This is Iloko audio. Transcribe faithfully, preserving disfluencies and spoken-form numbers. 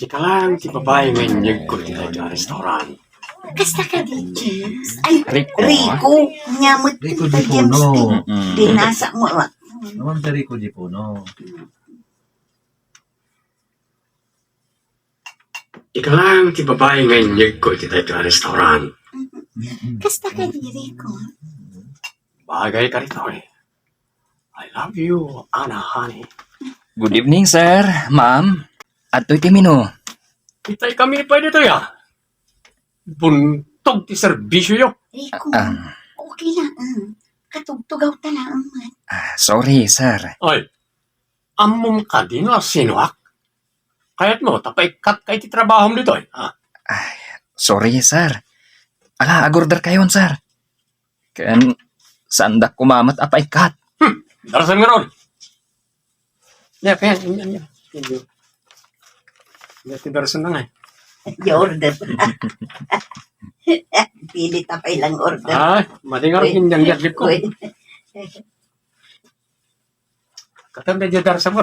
Ika lang ti babae nga inyegko iti daytoy a restaurant. Kasta kadi, James? Ay, Rico, Rico. Nya met Rico ta, James, Dipuno. Ti Mm-mm. Binasa mo. Naman si Rico Dipuno. Ika lang ti babae nga inyegko iti daytoy a restaurant. Kasta kadi, Rico? Bagay ka ditoy. I love you, Ana, honey. Good evening, sir, ma'am. Adtoy ti menu. Itay kami pay ditoy, ah. Buntog ti serbisioyo. Rico, Ah, um. Okay lang. Katugtugaw ta lang, man. Ah, sorry, sir. Ay, ammom kadi no sinoak? Kayatmo, ta paikkat ka iti trabahom ditoy, ah. Ay, sorry, sir. Ala, agorder kayon, sir. Ken, saandak koma met a paikkat. Hmm, darasan ngarud. Nia, kaya, nia, nia. Nia, ti darasan na nga, eh. Di order. Pili ta pay lang order. Ay, madi nga rin, Uy. Yan, yan, ko. Uy. Katan na dyan darasan mo.